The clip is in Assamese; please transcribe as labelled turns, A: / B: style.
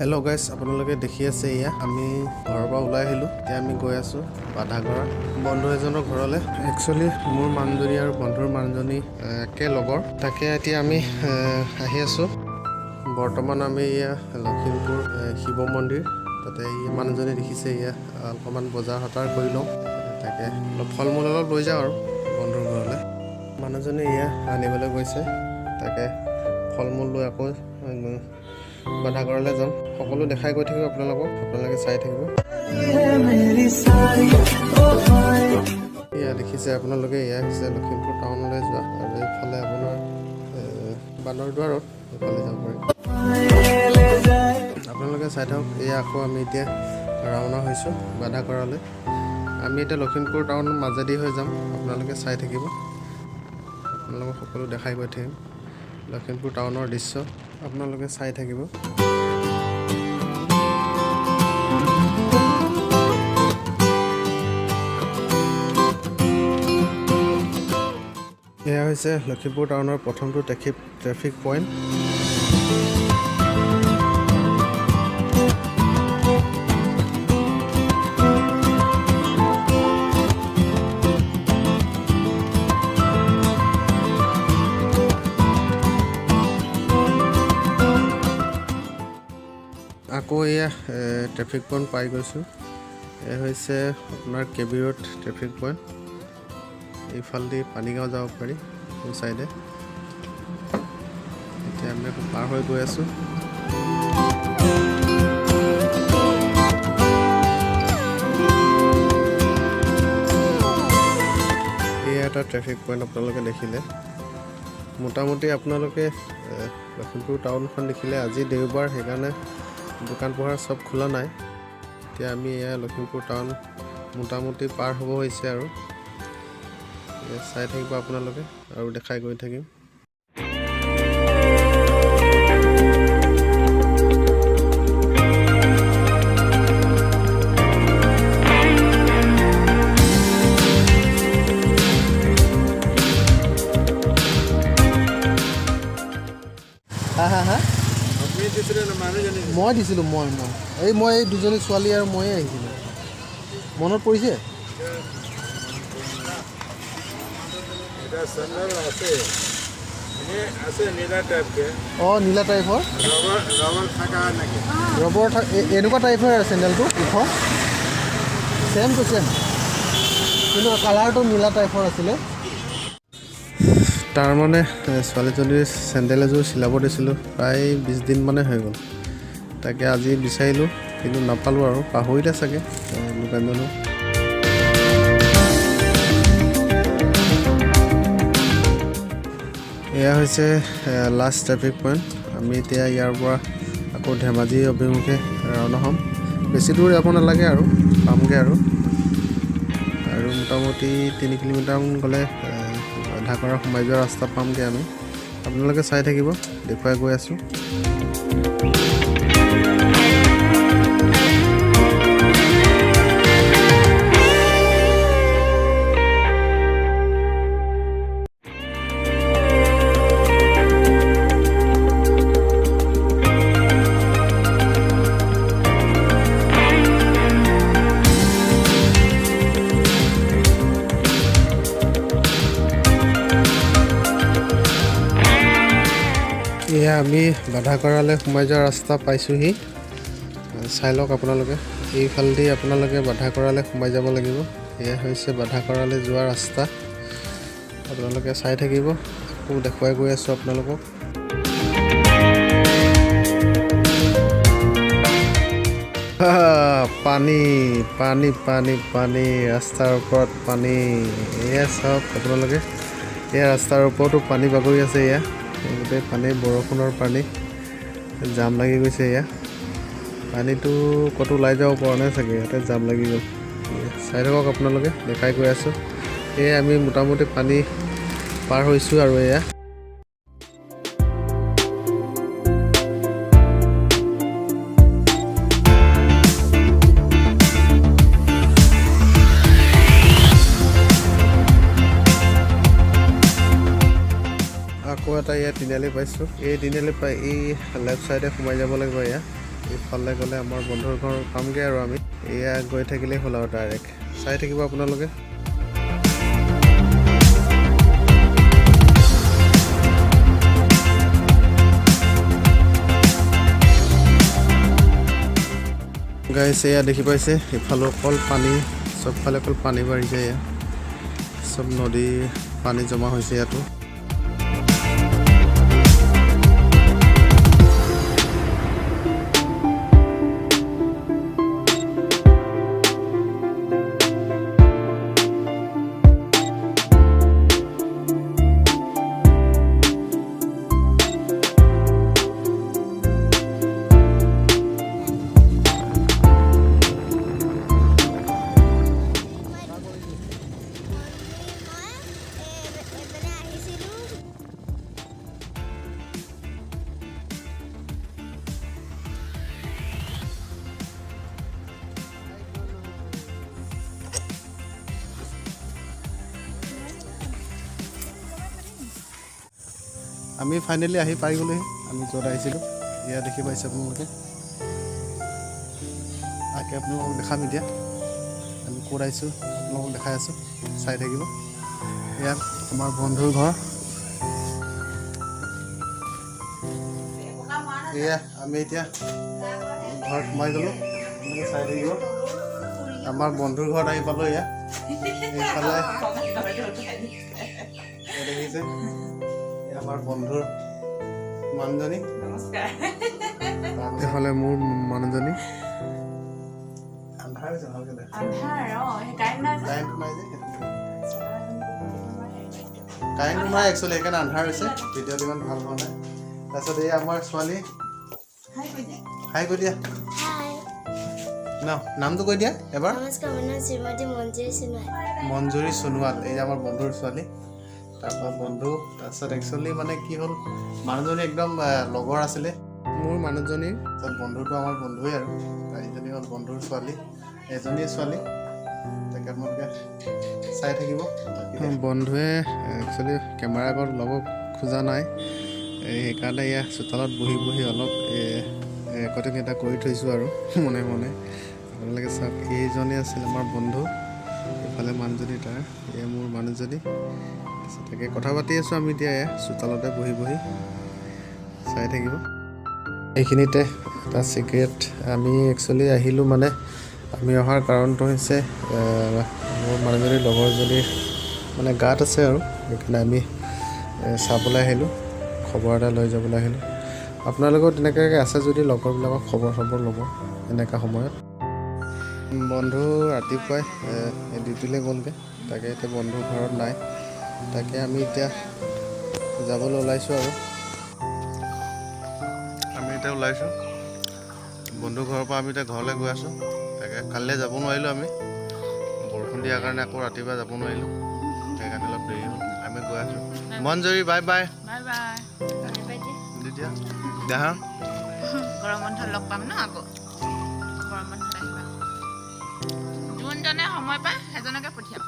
A: হেল্ল' গাইজ, আপোনালোকে দেখি আছে, এয়া আমি ঘৰৰ পৰা ওলাই আহিলোঁ। এতিয়া আমি গৈ আছোঁ বাধাগড়া বন্ধু এজনৰ ঘৰলৈ। একচুৱেলি মোৰ মানুহজনী আৰু বন্ধুৰ মানুহজনী একে লগৰ। তাকে এতিয়া আমি আহি আছোঁ। বৰ্তমান আমি এয়া লখিমপুৰ শিৱ মন্দিৰ, তাতে এই মানুহজনী দেখিছে। এয়া অকণমান বজাৰ সতাৰ কৰি লওঁ, তাকে অলপ ফল মূল অলপ লৈ যাওঁ আৰু বন্ধুৰ ঘৰলৈ। মানুহজনী এয়া আনিবলৈ গৈছে। তাকে ফল মূল লৈ আকৌ বাধাগড়লৈ যাম। সকলো দেখাই গৈ থাকিব আপোনালোকক, আপোনালোকে চাই থাকিব। এয়া দেখিছে আপোনালোকে, এয়া হৈছে লখিমপুৰ টাউনলৈ যোৱা আৰু এইফালে আপোনাৰ বান্দৰদোৱা ৰোড, এইফালে যাব পাৰি। আপোনালোকে চাই থাকক। এয়া আকৌ আমি এতিয়া ৰাওনা হৈছোঁ বাধাগড়ালৈ। আমি এতিয়া লখিমপুৰ টাউন মাজেদি হৈ যাম। আপোনালোকে চাই থাকিব, আপোনালোকক সকলো দেখাই গৈ থাকিম। লখিমপুৰ টাউনৰ দৃশ্য আপোনালোকে চাই থাকিব। এয়া হৈছে লখিমপুৰ টাউনৰ প্ৰথমটো ট্ৰেফিক পইণ্ট। আকৌ এয়া ট্ৰেফিক পইণ্ট পাই গৈছোঁ। এয়া হৈছে আপোনাৰ K B road traffic point. এইফালেদি পানীগাঁও যাব পাৰি, সোঁ চাইডে। এতিয়া আমি আকৌ পাৰ হৈ গৈ আছোঁ। এয়া এটা ট্ৰেফিক পইণ্ট আপোনালোকে দেখিলে। মোটামুটি আপোনালোকে লখিমপুৰ টাউনখন দেখিলে। আজি দেওবাৰ, সেইকাৰণে দোকান পোহাৰ চব খোলা নাই। এতিয়া আমি এয়া লখিমপুৰ টাউন মোটামুটি পাৰ হ'ব হৈছে আৰু এয়া চাই থাকিব আপোনালোকে আৰু দেখাই গৈ থাকিম। হা হা হা।
B: আপুনি দিছিলে নে মানুহজনী?
A: মই দিছিলোঁ। মই এই দুজনী ছোৱালী আৰু ময়ে আহিছিলোঁ। মনত পৰিছে?
B: এটা চেণ্ডেল আছে, এনে আছে নীলা টাইপকে।
A: অঁ, নীলা টাইপৰ।
B: ৰবৰ থকা নেকি?
A: ৰবৰ এনেকুৱা টাইপৰ চেণ্ডেলটো ওখ, ছেম টু ছেম, কিন্তু কালাৰটো নীলা টাইপৰ আছিলে। তাৰমানে ছোৱালীজনীৰ চেণ্ডেল এযোৰ চিলাব দিছিলোঁ, প্ৰায় 20 দিন মানে হৈ গ'ল। তাকে আজি বিচাৰিলোঁ, কিন্তু নাপালোঁ আৰু পাহৰিলে চাগে দোকানজনো। এয়া হৈছে লাষ্ট ট্ৰেফিক পইণ্ট। আমি এতিয়া ইয়াৰ পৰা আকৌ ধেমাজি অভিমুখে ৰাওনা হ'ম। বেছি দূৰ যাব নালাগে আৰু পামগৈ আৰু আৰু মোটামুটি 3 কিলোমিটাৰমান গ'লে বাধাগড়া সোমাই যোৱা ৰাস্তা পামগৈ আমি। আপোনালোকে চাই থাকিব, দেখুৱাই গৈ আছোঁ। এয়া আমি বাধাগড়ালৈ সোমাই যোৱা ৰাস্তা পাইছোঁহি। চাই লওক আপোনালোকে, এইফালেদি আপোনালোকে বাধাগড়ালৈ সোমাই যাব লাগিব। এয়া হৈছে বাধাগড়ালৈ যোৱা ৰাস্তা। আপোনালোকে চাই থাকিব, আকৌ দেখুৱাই গৈ আছোঁ আপোনালোকক। পানী, পানী, পানী, পানী, ৰাস্তাৰ ওপৰত পানী। এয়া চাওক আপোনালোকে, এয়া ৰাস্তাৰ ওপৰতো পানী বাগৰি আছে। এয়া গোটেই পানী, বৰষুণৰ পানী, জাম লাগি গৈছে। এয়া পানীটো ক'তো ওলাই যাব পৰা নাই চাগে, ইয়াতে জাম লাগি গ'ল। এয়া চাই থাকক আপোনালোকে, দেখাই গৈ আছোঁ। এয়া আমি মোটামুটি পানী পাৰ হৈছোঁ আৰু এয়া আকৌ এটা ইয়াত তিনিআলি পাইছোঁ। এই তিনিআলি পাই এই লেফ্ট ছাইডে সোমাই যাব লাগিব। এয়া এইফালে গ'লে আমাৰ বন্ধুৰ ঘৰ পামগৈ আৰু আমি এয়া গৈ থাকিলেই হ'ল আৰু ডাইৰেক্ট চাই থাকিব আপোনালোকে। গাইছ, এয়া দেখি পাইছে, ইফালে অকল পানী, চবফালে অকল পানী বাঢ়িছে। এয়া চব নদীৰ পানী জমা হৈছে ইয়াতো।
C: মই এইপিনে আহিছিলোঁ।
A: আমি ফাইনেলি আহি পাই গ'লোহি আমি য'ত আহিছিলোঁ। এয়া দেখি পাইছে আপোনালোকে। তাকে আপোনালোকক দেখাম এতিয়া আমি ক'ত আহিছোঁ, আপোনালোকক দেখাই আছোঁ, চাই থাকিব। এয়া আমাৰ বন্ধুৰ ঘৰ। এয়া আমি এতিয়া ঘৰত সোমাই গ'লোঁ। আপোনালোকে চাই থাকিব, আমাৰ বন্ধুৰ ঘৰত আহি পালোঁ। এয়া এইফালে এয়া দেখিছে, এয়া আমাৰ বন্ধুৰ মানুহজনী। এইফালে মোৰ মানুহজনী। আন্ধাৰ হৈছে, ভালকে দেখ।
D: আন্ধাৰ, অ, সেই কাৰেণ্ট নাই যে।
A: কাৰেণ্টটো নাই যে, কাৰেণ্টটো নাই একচুৱেলি, সেইকাৰণে আন্ধাৰ হৈছে। ভিডিঅ'টো ইমান ভাল হোৱা নাই। তাৰপিছত এই আমাৰ ছোৱালী।
D: হাই কৈ দিয়া।
A: হাই কৈ দিয়া।
C: হাই।
A: ন নামটো কৈ দিয়া এবাৰ।
C: নমস্কাৰ, মোৰ নাম শ্ৰীমতী মঞ্জুৰী সোণোৱাল।
A: মঞ্জুৰী সোণোৱাল, এই যে আমাৰ বন্ধুৰ ছোৱালী। তাৰপৰা বন্ধু, তাৰপিছত একচুৱেলি মানে কি হ'ল, মানুহজনী একদম লগৰ আছিলে মোৰ মানুহজনীৰ। তাৰপিছত বন্ধুটো আমাৰ বন্ধুৱে আৰু এইজনী হ'ল বন্ধুৰ ছোৱালী, এজনীয়ে ছোৱালী। তাকে আপোনালোকে চাই থাকিব। বন্ধুৱে একচুৱেলি কেমেৰা আগত ওলাব খোজা নাই, এই সেইকাৰণে এয়া চোতালত বহি বহি অলপ ৰেকৰ্ডিং এটা কৰি থৈছোঁ আৰু মনে মনে। আপোনালোকে চাওক, এইজনেই আছিল আমাৰ বন্ধু, এইফালে মানুহজনী তাৰ, এয়া মোৰ মানুহজনী। তাৰপিছত তাকে কথা পাতি আছোঁ আমি এতিয়া এয়া চোতালতে বহি বহি, চাই থাকিব। এইখিনিতে এটা চিক্ৰেট, আমি একচুৱেলি আহিলোঁ, মানে আমি অহাৰ কাৰণটো হৈছে মোৰ মানুহজনীৰ লগৰজনীৰ মানে গাত আছে আৰু সেইকাৰণে আমি চাবলৈ আহিলোঁ, খবৰ এটা লৈ যাবলৈ আহিলোঁ। আপোনালোকেও তেনেকৈ আছে যদি লগৰবিলাকক খবৰ চবৰ ল'ব এনেকুৱা সময়ত। বন্ধু ৰাতিপুৱাই ডিউটিলৈ গ'লগৈ, তাকে এতিয়া বন্ধু ঘৰত নাই। তাকে আমি এতিয়া যাবলৈ ওলাইছোঁ আৰু আমি এতিয়া ওলাইছোঁ বন্ধু ঘৰৰ পৰা, আমি এতিয়া ঘৰলৈ গৈ আছোঁ। তাকে কালিলৈ যাব নোৱাৰিলোঁ আমি, বৰষুণ দিয়াৰ কাৰণে আকৌ ৰাতিপুৱা যাব নোৱাৰিলোঁ, সেইকাৰণে অলপ দেৰি হ'ল। আমি গৈ আছোঁ। মঞ্জুৰি, bye bye.
D: Bye bye.
A: তেতিয়া দেহা।
D: গৰম বন্ধত লগ পাম ন আকৌ? গৰম বন্ধত আহিবা। যোনজনে সময় পায় সেইজনকে পঠিয়াম।